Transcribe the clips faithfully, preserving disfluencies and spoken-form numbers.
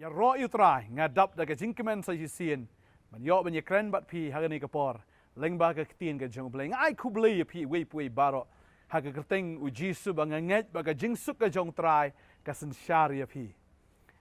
Ïaroh ïa U Trai, nga dap da ka jingkmen sa shisien ban ïoh ban ïakren bad phi ha kane ka por lyngba ka ktien ka jong U Blei. Nga ai khublei ïa phi uwei pa uwei baroh ha ka kyrteng U Jisu, ba nga ngeit ba ka jingsuk ka jong U Trai ka synshar ïa phi.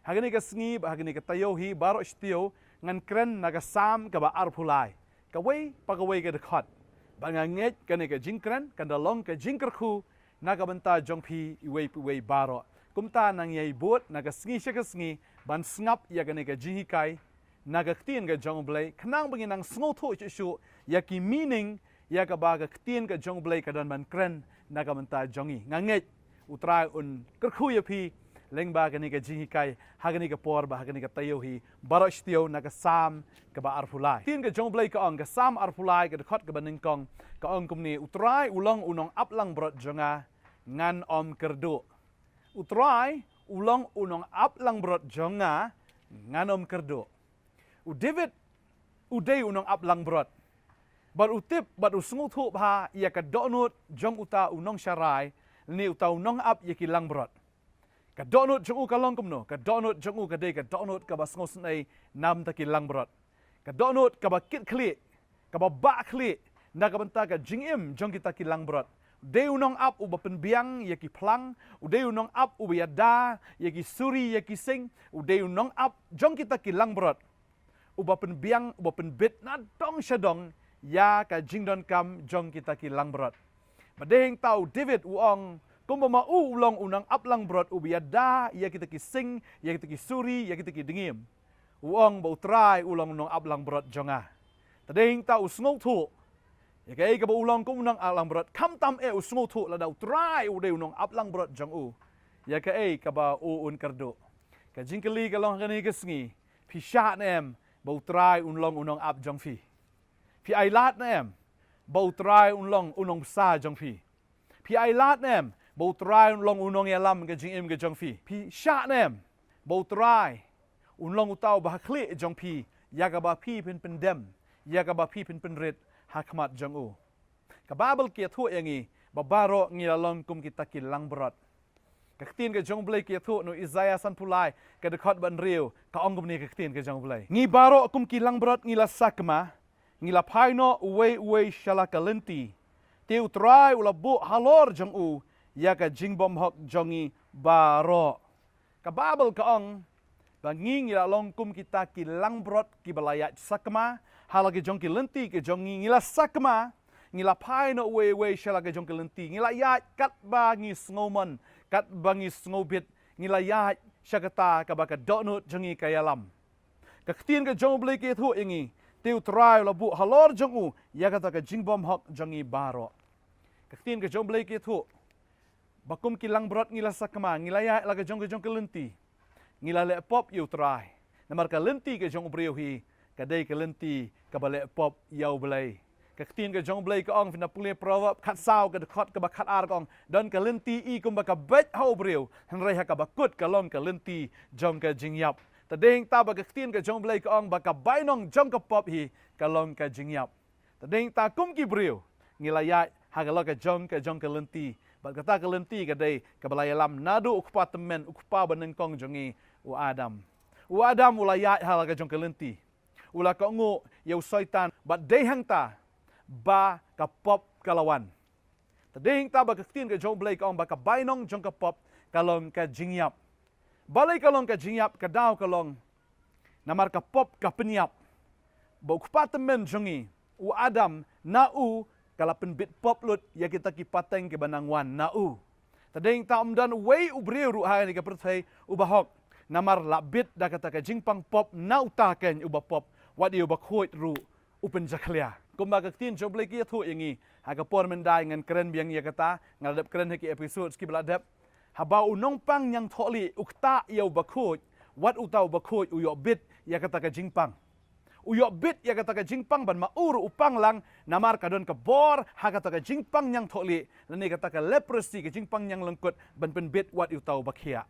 Ha kane ka sngi bad ha kane ka taïew hi baroh shi taïew ngan kren na ka Salm kaba arphew lai, kawei pa kawei ka dkhot. Bad nga ngeit kane ka jingkren kan da long ka jingkyrkhu na ka bynta jong phi uwei pa uwei baroh. Kumta nang ïai bud na ka sngi sha ka sngi ban sngap ïa kane ka jinghikai na ka ktien ka jong U Blei, khnang ba ngin nang sngewthuh shuh shuh ïa ki meaning ïa kaba ka ktien ka jong U Blei ka don ban kren na ka bynta jong ngi. Nga ngeit U Trai un kyrkhu ïa phi lyngba kane ka jinghikai ha kane ka por bad ha kane ka taïew hi baroh shi taïew na ka Salm kaba arphew lai. Ktien ka jong U Blei ka ong, ka Salm arphew lai ka dkhot kaba nyngkong ka ong kumne: U Trai u long u nongap langbrot jong nga, ngan ym kyrduh. U Trai u long u nongap langbrot jong nga, ngan ym kyrduh. U David u dei u nongap langbrot, bad u tip bad u sngewthuh bha ïa ka dohnud jong uta u nongsharai lane uta u nongap ïa ki langbrot. Ka dohnud jong u ka long kumno? Ka dohnud jong u ka dei ka dohnud kaba sngewsynei na bynta ki langbrot. Ka dohnud kaba kitkhlieh, kaba bahkhlieh na ka bynta ka jingim jong kita ki langbrot. U dei u nongap uba pynbiang ïa ki phlang, u dei u nongap uba ïada ïa ki suri ïa ki sing, u dei u nongap jong kita ki langbrot uba pynbiang, uba pynbit na dong sha dong ïa ka jingdonkam jong kita ki langbrot. Bad dei hangta u David u ong, kumba ma u u long u nongap langbrot uba ïada ïa kita ki sing, ïa kita ki suri, ïa kita ki dngiem, u ong ba U Trai u long u nongap langbrot jong nga. Te dei hangta u sngewthuh ïa kaei kaba u long kum u nongap langbrot, khamtam eh u sngewthuh lada U Trai u dei u nongap langbrot jong u, ïa kaei kaba u un kyrduh. Ka jingkylli ka long ha kane ka sngi, phi shah ne em ba U Trai un long u nongap jong phi? Phi ailad ne em ba U Trai un long u nongbsa jong phi? Phi ailad ne em ba U Trai un long u nongïalam ka jingim ka jong phi? Phi shah ne em ba U Trai un long uta uba ha khlieh jong phi ïa kaba phi phin pyndem, ïa kaba phi phin pynrit ha khmat jong u? Ka Baibl ka ïathuh ïa ngi ba baroh ngi la long kum kita ki langbrot. Ka ktien ka jong U Blei ka ïathuh na u Isaïah sanphew lai ka dkhot ba hynriew, ka ong kumne ka ktien ka jong U Blei: Ngi baroh kum ki langbrot ngi la sakma, ngi la phai noh uwei uwei sha la ka lynti. Te U Trai u la buh halor jong u ïa ka jingbymhok jong ngi baroh. Ka Baibl ka ong ba ngi ngi la long kum kita ki langbrot kiba la ïaid sakma ha la ki jong ki lynti ki jong ngi. Ngi la sakma, ngi la phai noh uwei uwei sha la ki jong ki lynti. Ngi la ïaid katba ngi sngewmon, katba ngi sngewbit. Ngi la ïaid sha kata kaba ka dohnud jong ngi ka ïalam. Ka ktien ka jong U Blei ka ïathuh ïa ngi, te U Trai u la buh halor jong u ïa kata ka jingbymhok jong ngi baroh. Ka ktien ka jong U Blei ka ïathuh ba kum ki langbrot ngi la sakma, ngi la ïaid la ka jong ka jong ka lynti. Ngi la leh pop ïa U Trai. Namar ka lynti ka jong u briew hi ka dei ka lynti kaba leh pop ïa U Blei. Ka ktien ka jong U Blei ka ong, phin da pule Proverb khatsaw ka dkhot kaba khatar, ka ong, don ka lynti i kumba ka beit ha u briew, hynrei ha kaba kut ka long ka lynti jong ka jingïap. Te dei hangta ba ka ktien ka jong U Blei ka ong ba ka bainong jong ka pop hi ka long ka jingïap. Te dei hangta kum ki briew ngi la ïaid ha ka la ka jong ka jong ka lynti. Bad kata ka lynti ka dei kaba la ïalam naduh u kpa tymmen, u kpa ba nyngkong jong ngi, u Adam. U Adam u la ïaid ha la ka jong ka lynti. U la kohnguh ïa u Soitan, bad dei hangta ba ka pop ka la wan. Te dei hangta ba ka ktien ka jong U Blei ka ong ba ka bainong jong ka pop ka long ka jingïap. Balei ka long ka jingïap? Ka daw ka long namar ka pop ka pynïap. Ba u kpa tymmen jong ngi, u Adam, na u ka la pynbit pop lut ïa kita ki pateng kiba nang wan na u. Te dei hangta ym don uwei u briew ruh ha kane ka pyrthei uba hok, namar la bit da kata ka jingpang pop na uta keiñ uba pop, wat ïa uba khuid ruh u pynjakhlia. Kumba ka ktien jong U Blei ka ïathuh ïa ngi, ha ka por mynta ngan kren biang ïa kata, nga la dep kren ha ki episode kiba la dep. Haba u nongpang ñiangthohlieh u ktah ïa uba khuid, wat uta uba khuid u ïoh bit ïa kata ka jingpang. U ïoh bit ïa kata ka jingpang ban ma u ruh u pang lang, namar ka don ka bor ha kata ka jingpang ñiangthohlieh, lane kata ka leprosy, ka jingpang ñianglyngkut, ban pynbit wat ïa uta uba khiah.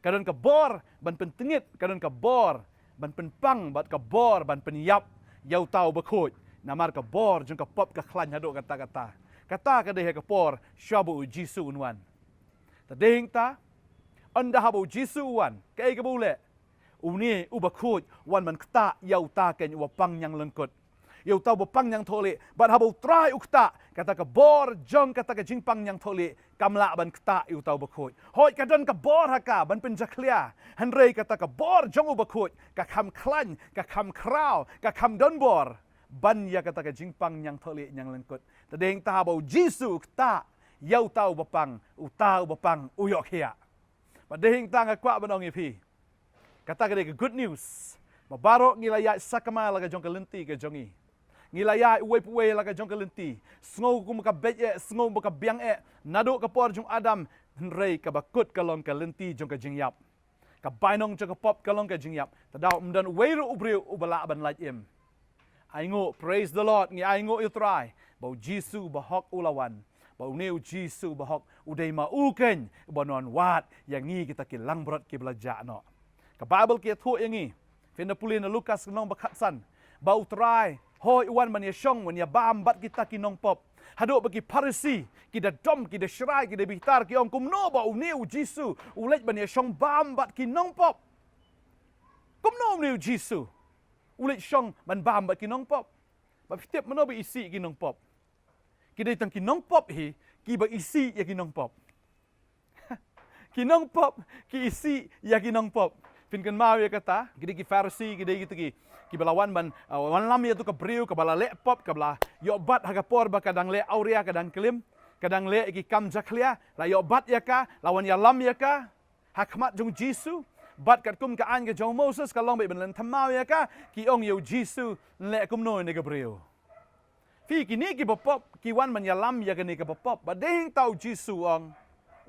Ka don ka bor ban pyntngit, ka don ka bor ban pynpang, bad ka bor ban pynïap ïa uta uba khuid, namar ka bor jong ka pop ka khlaiñ haduh katta katta. Kata ka dei ha ka por shwa ba U Jisu un wan. Te dei hangta, ynda haba U Jisu u wan, kaei kaba u leh? Une uba khuid u wan ban ktah ïa uta keiñ uba pang ñianglyngkut, ïa uta uba pang ñiangthohlieh. Bad haba U Trai u ktah, kata ka bor jong kata ka jingpang ñiangthohlieh kam lah ban ktah ïa uta uba khuid. Hooid, ka don ka bor ha ka ban pynjakhlia, hynrei kata ka bor jong uba khuid ka kham khlaiñ, ka kham khraw, ka kham don bor ban ïa kata ka jingpang ñiangthohlieh ñianglyngkut. Te dei hangta haba U Jisu u ktah ïa uta uba pang, uta uba pang u ïoh khiah. Bad dei hangta nga kwah ban ong ïa phi, kata ka dei ka good news, ba baroh ngi la ïaid sakma la ka jong ka lynti ka jong ngi. Ngi la ïaid uwei pa uwei la ka jong ka lynti. Sngew kum ka beit eh, sngew ba ka biang eh, naduh ka por jong u Adam. Hynrei kaba kut ka long ka lynti jong ka jingïap. Ka bainong jong ka pop ka long ka jingïap. Te daw ym don uwei ruh u briew uba lah ban lait im. Ainguh, praise the Lord, ngi ainguh ïa U Trai ba U Jisu bahok u la wan. Ba une U Jisu bahok u dei ma u keiñ uban wan wad ïa ngi kita ki langbrot kiba la jah noh. Ka Baibl ka ïathuh ïa ngi, phin da pule na Lukas lynnong ba khatsan, ba U Trai, hooid, u wan ban ïashong, wan ïabam bad kita ki nongpop. Haduh ba ki Pharisi ki da dom, ki da shrai, ki da bitar, ki ong, kumno ba une U Jisu u leit ban ïashong bam bad ki nongpop? Kumno une U Jisu u leit shong ban bam bad ki nongpop? Ba phi tip mano ba isih ki nongpop? Ki dei tang ki nongpop hi kiba isih ïa ki nongpop. Ki nongpop ki isih ïa ki nongpop. Phin kynmaw ïa kata, ki dei ki Pharisi, ki dei kita ki, kiba la wan ban, uh, wanlam ïa uto ka briew kaba la leh pop, kaba la ïoh bat ha ka por ba ka dang leh awria, ka dang klim, ka dang leh ïa ki kam jakhlia, la ïoh bat ïa ka, la wan ïalam ïa ka ha khmat jong U Jisu. Bad katkum ka aiñ ka jong u Moses ka long ba ban len thymmai ïa ka, ki ong ïa U Jisu, leh kumno ïa kane ka briew? Phi, kine kiba pop ki wan ban ïalam ïa kane kaba pop. Bad dei hangta U Jisu u ong,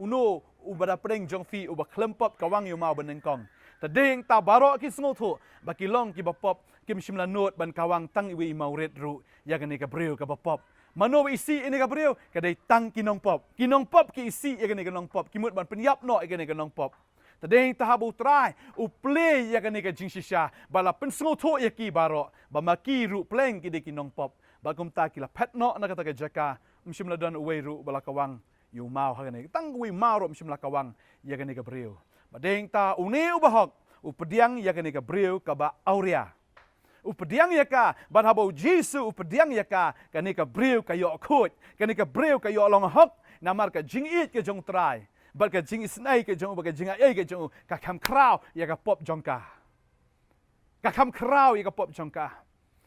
uno uba da pdeng jong phi uba khlem pop ka wang ïa u maw banyngkong. Te dei hangta baroh ki sngewthuh ba ki long kiba pop, kim shym la nud ban kawang tang iwei i mawrit ruh ïa kane ka briew kaba pop. Mano ba isih ïa kane ka briew? Ka dei tang ki nongpop. Ki nongpop ki isih ïa kane ka nongpop, ki mut ban pynïap noh ïa kane ka nongpop. Te dei hangta haba U Trai u plie ïa kane ka jingshisha, ba la pynsngewthuh ïa ki baroh ba ma ki ruh pleng ki dei ki nongpop. Bad kumta ki la phet noh na kata ka jaka, ym shym la don uwei ruh ba la kawang ïa u maw ha kane. Tang uwei maw ruh ym shym la kawang ïa kane ka briew. Bad dei hangta une u bahok u pdiang ïa kane ka briew kaba awria. U pdiang ïa ka, bad haba U Jisu u pdiang ïa ka, kane ka briew ka ïoh khuid, kane ka briew ka ïoh long hok, namar ka jingïeit ka jong U Trai, bad ka jingisynei ka jong u, bad ka jingai ka jong u, ka kham khraw ïa ka pop jong ka. Ka kham khraw ïa ka pop jong ka.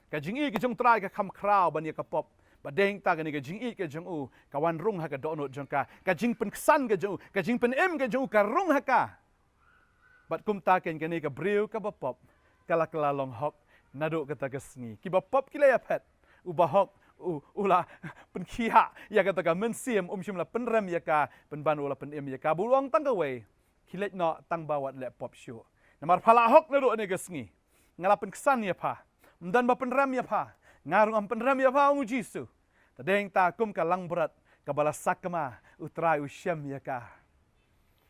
Ka jingïeit ka jong U Trai ka kham khraw ban ïa ka pop. Bad dei hangta kane ka jingïeit ka jong u ka wan rung ha ka dohnud jong ka. Ka jingpynksan ka jong u, ka jingpynim ka jong u ka rung ha ka. Bad kumta keiñ kane ka briew kaba pop ka la kylla long hok naduh kata ka sngi. Kiba pop ki la ïaphet, u bahok u, u la pynkhiah ïa kata ka mynsiem, um shym la pynrem ïa ka pynban u la pynim ïa ka. Bad u ong tang kawei, khie leit noh tang ba wat leh pop shuh. Namar pha la hok naduh kane ka sngi. Nga la pynksan ïa pha. Ym don ba pynrem ïa pha. Nga ruh ngam pynrem ïa pha, ong U Jisu. Te dei hangta kum ka langbrot kaba la sakma, U Trai u shem ïa ka.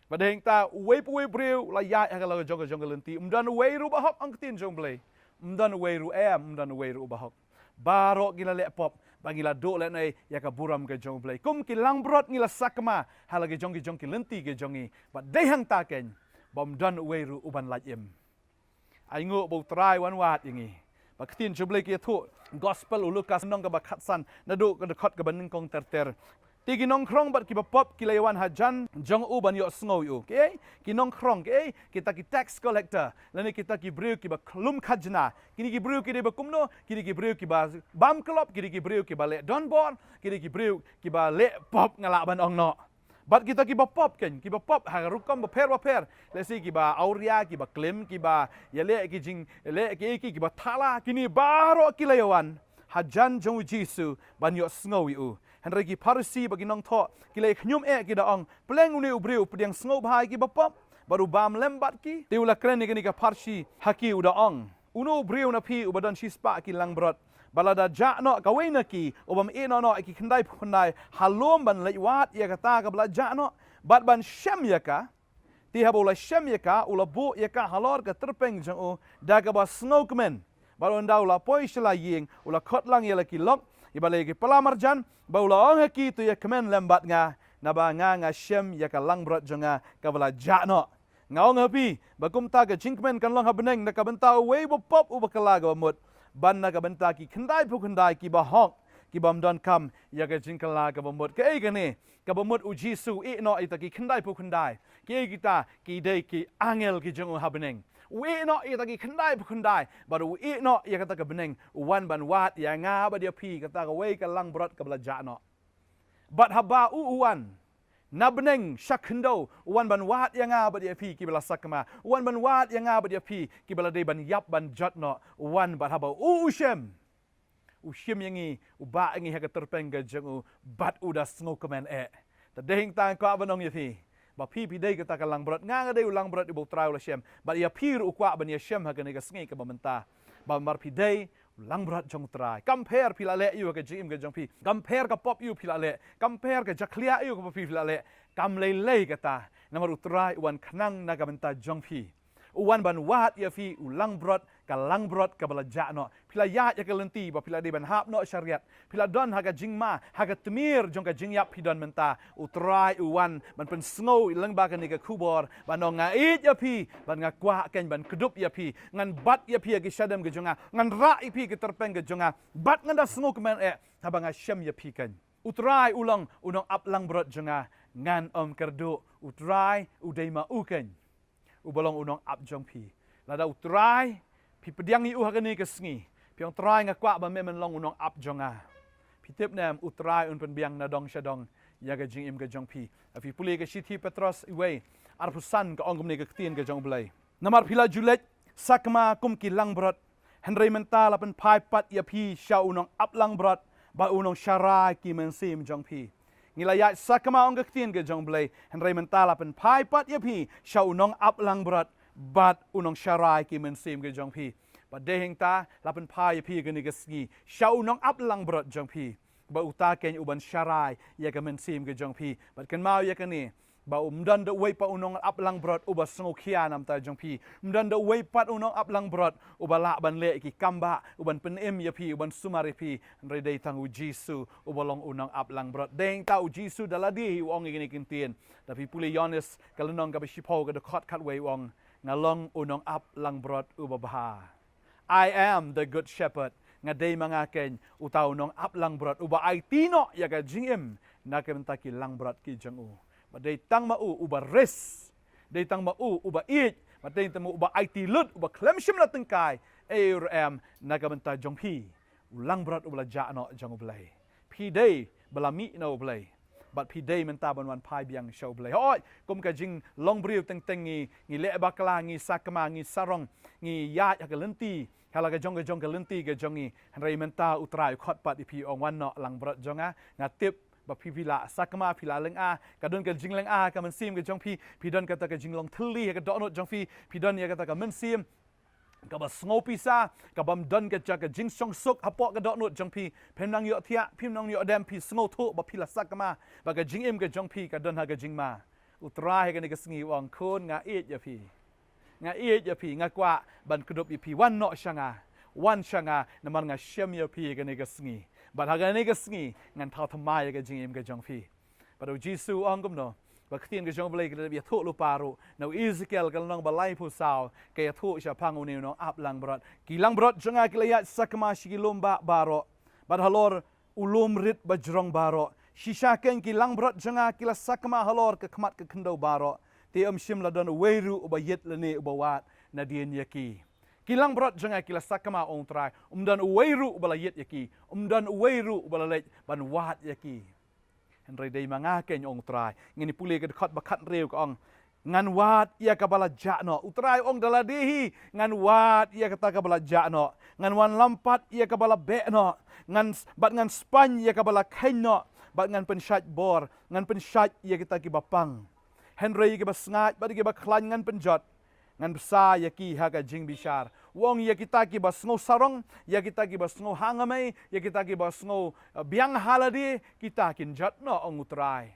Bad dei hangta uwei pa uwei briew u la ïaid ha ka la ka jong ka jong ka lynti. Ym don uwei ruh bahok, ong ka ktien jong U Blei. Ym don uwei ruh em, ym don uwei ruh bahok. Baroh ngi la leh pop, bad ngi la duh lehnoh ïa ka burom ka jong U Blei. Kum ki langbrot ngi la sakma ha la ka jong ka jong ka lynti ka jong ngi. Bad dei hangta keiñ ba ym don uwei ruh uban lait im. Ainguh ba U Trai u wan wad ïa ngi. Ba ka ktien jong U Blei ka ïathuh, Gospel u Lukas lynnong kaba khatsan, naduh ka dkhot kaba nyngkong ter ter. Te ki nongkhrong bad kiba pop ki la ïawan hajan jong u ban ïohsngew ïa u. Kiei? Ki nongkhrong, kiei? Kita ki tax collector, lane kita ki briew kiba lum khajna. Kine ki briew ki dei ba kumno? Ki dei ki briew kiba bam klop, ki dei ki briew kiba leh donbor, ki dei ki briew kiba leh pop, nga lah ban ong noh. Bad kita kiba pop keiñ, kiba pop ha ka rukom bapher bapher. Lehse kiba awria, kiba klim, kiba ïaleh ki jing, leh ki, ki, kiba thala, kine baroh ki la ïawan hajan jong U Jisu ban ïohsngew ïa u. Hynrei ki Pharisi bad ki nongthoh ki la ïa khñium eh, ki da ong, pleng une u briew u pdiang sngewbha ïa kiba pop bad u bam lem bad ki. Te u la kren ïa kane ka pharshi ha ki, u da ong, uno u briew na phi uba don shispah ki langbrot, ba lada jah noh kawei na ki, u bym ïehnoh noh ïa ki khyndaiphew khyndai ha lum ban leit wad ïa kata kaba la jah noh bad ban shem ïa ka? Te haba u la shem ïa ka, u la buh ïa ka halor ka tyrpeng jong u da kaba sngewkmen. Bad ynda u la poi sha la ïing, u la khot lang ïa la ki lok, ïa balei, ki pala marjan, bad u la ong ha ki, to ïa kmen lem bad nga, naba nga, nga shem ïa ka langbrot jong nga kaba la jah noh. Nga ong ha phi, ba kumta ka jingkmen kan long ha bneng na ka bynta uwei uba pop uba kylla kaba mut, ban na ka bynta ki khyndai phew khyndai kiba hok, kibym donkam ïa ka jingkylla kaba mut. Kaei kane kaba mut? U Jisu u ïeh noh ïa kita ki khyndai phew khyndai. Kiei kita? Ki dei ki angel ki jong u ha bneng. U ïeh noh ïa kita ki khyndai phew khyndai, bad u ïeh noh ïa kata ka bneng, u wan ban wad ïa nga bad ïa phi, kata kawei ka langbrot kaba la jah noh. Bad haba u, u wan na bneng sha khyndew, u wan ban wad ïa nga bad ïa phi kiba la sakma, u wan ban wad ïa nga bad ïa phi kiba la dei ban ïap ban jot noh. U wan, bad haba u, u shim, u shim ïa ngi, u bah ïa ngi ha ka tyrpeng ka jong u, bad u da sngewkmen eh. Te dei hangta nga kwah ban ong ïa phi, ba phi, phi dei kata ka langbrot. Nga, nga dei u langbrot uba U Trai u la shem, bad ïa phi ruh u kwah ban ïashem ha kane ka sngi kaba mynta, ba namar phi dei u langbrot jong U Trai. Kam pher phi la leh aiu ha ka jingim ka jong phi, kam pher ka pop aiu phi la leh, kam pher ka jakhlia aiu kaba phi, phi la leh, kam lei lei kata. Namar U Trai u wan khnang na ka bynta jong phi. U wan ban wad ïa phi, u langbrot, ka langbrot kaba la jah noh. Phi la ïaid ha ka lynti ba phi la dei ban hap noh sha riat, phi la don ha ka jingma, ha ka tmier jong ka jingïap phi don mynta. U Trai u wan ban pynsngew lyngba kane ka khubor, ban ong, nga ïeit ïa phi, bad nga kwah keiñ ban kdup ïa phi. Ngan bat ïa phi ha ki shadem ka jong nga, ngan rah ïa phi ha ki tyrpeng ka jong nga, bad ngan da sngewkmen eh haba nga shem ïa phi keiñ. U Trai u long u nongap langbrot jong nga, ngan ym kyrduh. U Trai u dei ma u keiñ uba long u nongap jong phi. Lada U Trai, phi pdiang ïa u ha kane ka sngi, phi ong, Trai, nga kwah ba me men long u nongap jong nga, phi tip ne em, U Trai un pynbiang na dong sha dong ïa ka jingim ka jong phi. Lada phi pule ka shithi Petros wei, arphew san, ka ong kumne ka ktien ka jong U Blei: Namar phi la ju leit sakma kum ki langbrot, hynrei mynta la pynphai pat ïa phi sha u nongap langbrot bad u nongsharai ki mynsiem jong phi. Ngi la ïaid sakma, ong ka ktien ka jong U Blei, hynrei mynta la pynphai pat ïa phi sha u nongap langbrot bad u nongsharai ki mynsiem ka jong phi. Bad dei hangta la pynphai ïa phi kane ka sngi sha u nongap langbrot jong phi, ba uta keiñ uban sharai ïa ka mynsiem ka jong phi. Bad kynmaw ïa kane, ba um don da uwei pat u nongap langbrot uba sngewkhia na bynta jong phi. Um don da uwei pat u nongap langbrot uba lah ban leh ki kambah, uban pynim ïa phi, uban sumar ïa phi. Hynrei dei tang U Jisu uba long u nongap langbrot. Dei hangta U Jisu da lade hi u ong ïa kine ki ktien. Lada phi pule Ïoannis ka lynnong kaba shiphew, ka dkhot khatwei, u ong, nga long u nongap langbrot uba bha. I am the good shepherd. Nga dei ma nga keiñ uta u nongap langbrot uba aiti noh ïa ka jingim na ka bynta ki langbrot ki jong u. Bad dei tang ma u uba risk, dei tang ma u uba ïeit, bad dei tang ma u uba aiti lut, uba khlem shym la tyngkai ei ruh em na ka bynta jong phi, u langbrot uba la jah noh jong U Blei. Phi dei ba la mih na U Blei, bad phi dei mynta ban wan phai biang sha U Blei. Hooid, kum ka jinglong briew teng teng ngi, ngi leh bakla, ngi sakma, ngi sarong, ngi ïaid ha ka lynti, ha la ka jong ka jong ka lynti ka jong ngi. Hynrei mynta U Trai u khot pat ïa phi, u ong, wan noh langbrot jong nga. Nga tip ba phi, phi la sakma, phi la lynga, ka don ka jinglynga ha ka mynsiem ka jong phi, phi don kata ka jinglong thylli ha ka dohnud jong phi, phi don ïa kata ka mynsiem kaba sngew pisa, kabym don kata ka jingshongsuk hapoh ka dohnud jong phi. Phim nang ïohthiah, phim nang ïoh dem, phi sngewthuh ba phi la sakma, ba ka jingim ka jong phi ka don ha ka jingma. U Trai ha kane ka sngi u ong, khun, nga ïeit ïa phi. Nga ïeit ïa phi, nga kwah ban kdup ïa phi. Wan noh sha nga. Wan sha nga, namar nga shem ïa phi ha kane ka sngi. Bad ha kane ka sngi ngan thaw thymmai ïa ka jingim ka jong phi. Bad U Jisu u ong kumno? Ba ka ktien ka jong U Blei ka la dep ïathuh lypa ruh na u Ezekiel ka lynnong ba laiphew saw, ka ïathuh shaphang une u nongap langbrot. Ki langbrot jong nga ki la ïaid sakma sha ki lum bah baroh, bad halor u lum rit bajrong baroh. Shisha keiñ ki langbrot jong nga ki la sakma halor ka khmat ka khyndew baroh. Te ym shym la don uwei ruh uba ïit lane uba wad nadien ïa ki. Ki langbrot jong nga ki la sakma, ong U Trai, ym don uwei ruh uba la ïit ïa ki, ym don uwei ruh uba la leit ban wad ïa ki. Hynrei dei ma nga keiñ, ong U Trai. Ngin ïa pule ka dkhot ba khathynriew, ka ong, ngan wad ïa kaba la jah noh. U Trai u ong da lade hi, ngan wad ïa kata kaba la jah noh. Ngan wanlam pat ïa kaba la beh noh. Ngan s-, bad ngan spaiñ ïa kaba la kheiñ noh. Bad ngan pynshait bor, ngan pynshait ïa kita kiba pang. Hynrei ïa kiba sngaid bad ïa kiba khlaiñ ngan pynjot. Ngan bsa ïa ki ha ka jingbishar. U ong, ïa kita kiba sngew sarong, ïa kita kiba sngew hangamei, ïa kita kiba sngew, eh, biang ha lade, kita kin jot noh, ong U Trai.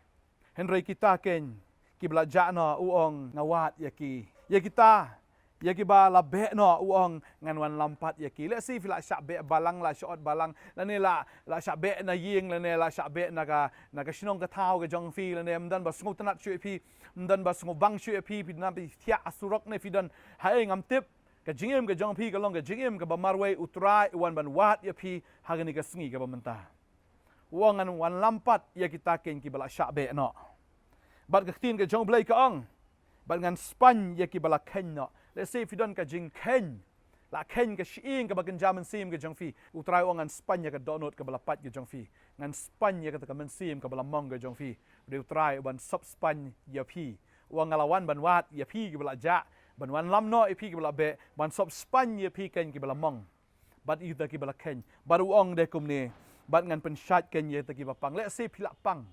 Hynrei kita keiñ kiba la jah noh, u ong, nga wad ïa ki. Ïa kita Ïa kiba la beh noh, u ong, ngan wanlam pat ïa ki. Lehse phi la shah beh balang, la shah ot balang, lane la, la shah beh na ïing, lane la shah beh na ka, na ka shnong ka thaw ka jong phi, lane ym don ba sngewtynnat shuh ïa phi, ym don ba sngewbang shuh ïa phi, phi don phi thiah ha surok ne phi don haei ngam tip. Ka jingim ka jong phi ka long ka jingim kaba marwei, U Trai u wan ban wad ïa phi ha kane ka sngi kaba mynta. U ong ngan wanlam pat ïa kita keiñ kiba la shah beh noh. Bad ka ktien ka jong U Blei ka ong, bad ngan spaiñ ïa kiba la kheiñ noh. Lehse phi don ka jingkheiñ, la kheiñ ka shyieng kaba kynja mynsiem ka jong phi. U Trai u ong ngan spaiñ ïa ka dohnud kaba la pait ka jong phi. Ngan spaiñ ïa kata ka mynsiem kaba la mong ka jong phi. Dei U Trai u ban sop spaiñ ïa phi. U ong nga la wan ban wad ïa phi kiba la jah, ban wanlam noh ïa phi kiba la beh, ban sop spaiñ ïa phi keiñ kiba la mong. Bad ïa kita kiba la kheiñ. Bad u ong de kumne, bad ngan pynshait keiñ ïa kita kiba pang. Lehse phi la pang.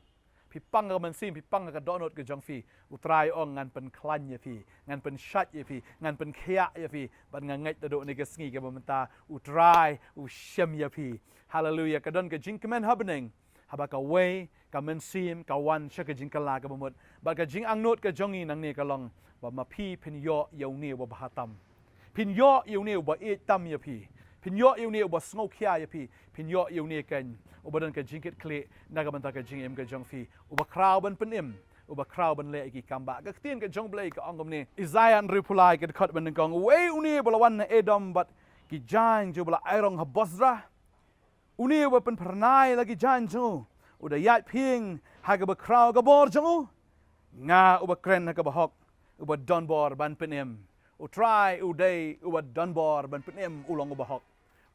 Phi pang ka mynsiem, phi pang ka dohnud ka jong phi. U Trai u ong ngan pynkhlaiñ ïa phi, ngan pynshait ïa phi, ngan pynkhiah ïa phi. Bad nga ngeit naduh kane ka sngi kaba mynta, U Trai u shem ïa phi. Haleluia. Ka don ka jingkmen ha bneng haba kawei ka mynsiem ka wan sha ka jingkylla kaba mut. Bad ka jingangnud ka jong ngi nangne ka long ba ma phi phin ïoh ïa une uba bha tam. Phin ïoh ïa une uba ïeit tam ïa phi. Phin ïoh ïa une uba sngewkhia ïa phi. Phin ïoh ïa une keiñ uba don ka jingkitkhlieh na ka bynta ka jingim ka jong phi, uba khraw ban pynim, uba khraw ban leh ïa ki kambah. Ka ktien ka jong U Blei ka ong kumne, Isaïah hynriewphew lai, ka dkhot ba nyngkong: Uei une uba la wan na Edom bad ki jaiñ jong u ba la airong ha Bozra? Une uba pynphyrnai la ki jaiñ jong u, u da ïaid phieng ha kaba khraw ka bor jong u? Nga uba kren ha kaba hok, uba don bor ban pynim. U Trai u dei uba don bor ban pynim, u long uba hok.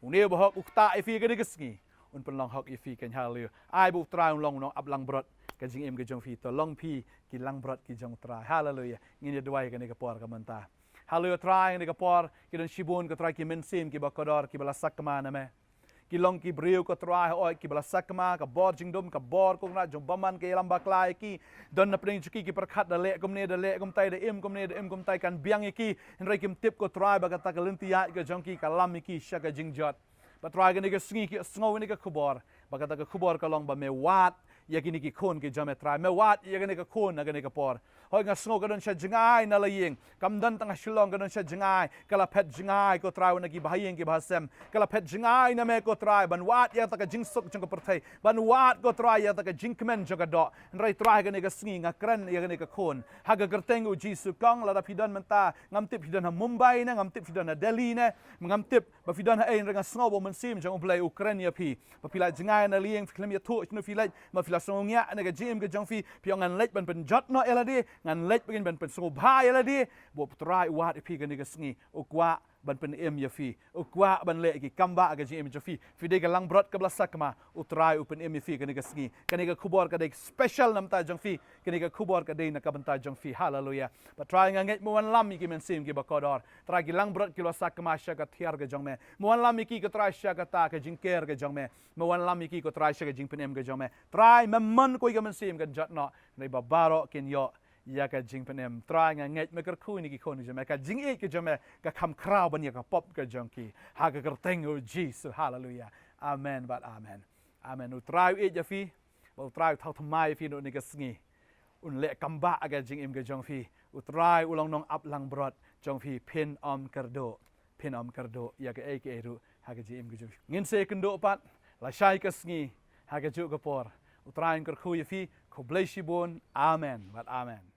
Une uba hok u ktah ïa phi kane ka sngi, un pynlong hok ïa phi keiñ. Haleluia. Ai ba U Trai un long u nongap langbrot ka jingim ka jong phi. To long phi ki langbrot ki jong U Trai. Haleluia. Ngin ïa duwai kane ka por ka mynta. Haleluia. Trai, kane ka por ki don shibun, ko Trai, ki mynsiem kiba kordor kiba la sakma na me. Ki long ki briew, ko Trai, hooid, kiba la sakma, ka bor jingdum, ka bor Kynrad jong u bymman ka ïalam bakla ïa ki. Don na pdeng jong ki ki pyrkhat da leh kumne, da leh kumtai, da im kumne, da im kumtai kan biang ïa ki. Hynrei kim tip, ko Trai, ba kata ka lynti ïaid ka jong ki ka lam ïa ki sha ka jingjot. Bad Trai, kane ka sngi ki sngew kane ka khubor, ba kata ka khubor ka long ba me wad ïa kine ki khun ki jong me, Trai. Me wad ïa kane ka khun ha kane ka por. Hooid, nga sngew ka don sha jngai na la ïing. Kam don tang ha Shillong, ka don sha jngai. Ka la phet jngai, ko Trai, na ki bahaïing ki bahasem. Ka la phet jngai na me, ko Trai, ban wad ïa kata ka jingsuk jong ka pyrthei, ban wad, ko Trai, ïa kata ka jingkmen jong ka doh. Hynrei Trai, kane ka sngi nga kren ïa kane ka khun ha ka kyrteng U Jisu. Kong, lada phi don mynta, ngam tip phi don ha Mumbai ne, ngam tip phi don ha Delhi ne, ngam tip ba phi don haei, hynrei nga sngew ba U Mynsiem jong U Blei u kren ïa phi. Ba phi la jngai na la ïing, phi khlem ïathuh shano phi leit, ba phi la sngewsynei na ka jingim ka jong phi, phi ong ngan leit ban pynjot noh ïa lade, ngan leit ban pynsngewbha ïa lade. Ba U Trai u wad ïa phi kane ka sngi, u kwah ban pynim ïa phi, u kwah ban leh ki kambah ha ka jingim jong phi. Phi dei ka langbrot kaba la sakma, U Trai u pynim ïa phi kane ka sngi. Kane ka khubor ka dei special na bynta jong phi. Kane ka khubor ka dei na ka bynta jong phi. Haleluia. Bad Trai, nga ngeit me wanlam ïa ki mynsiem kiba kordor. Trai, ki langbrot ki la sakma sha ka thiar ka jong me, me wanlam ïa ki, ko Trai, sha kata ka jingker ka jong me. Me wanlam ïa ki, ko Trai, sha ka jingpynim ka jong me. Trai, mem mon kawei ka mynsiem kan jot noh, hynrei ba baroh kin ïoh ïa ka jingpynim. Trai, nga ngeit me kyrkhu ïa ki khun ki jong me, ka jingïeit ka jong me ka kham khraw ban ïa ka pop ka jong ki, ha ka kyrteng U Jisu. Haleluia. Amen bad amen. Amen. U Trai u ïeit ïa phi, bad U Trai u thaw thymmai ïa phi naduh kane ka sngi. Un leh kambah ha ka jingim ka jong phi. U Trai u long nongap langbrot jong phi, phin ym kyrduh. Phin ym kyrduh ïa kaei kaei ruh ha ka jingim ka jong phi. Ngin sa ïakynduh pat lashai ka sngi ha kajuh ka por. U Trai un kyrkhu ïa phi. Khublei shibun. Amen bad amen.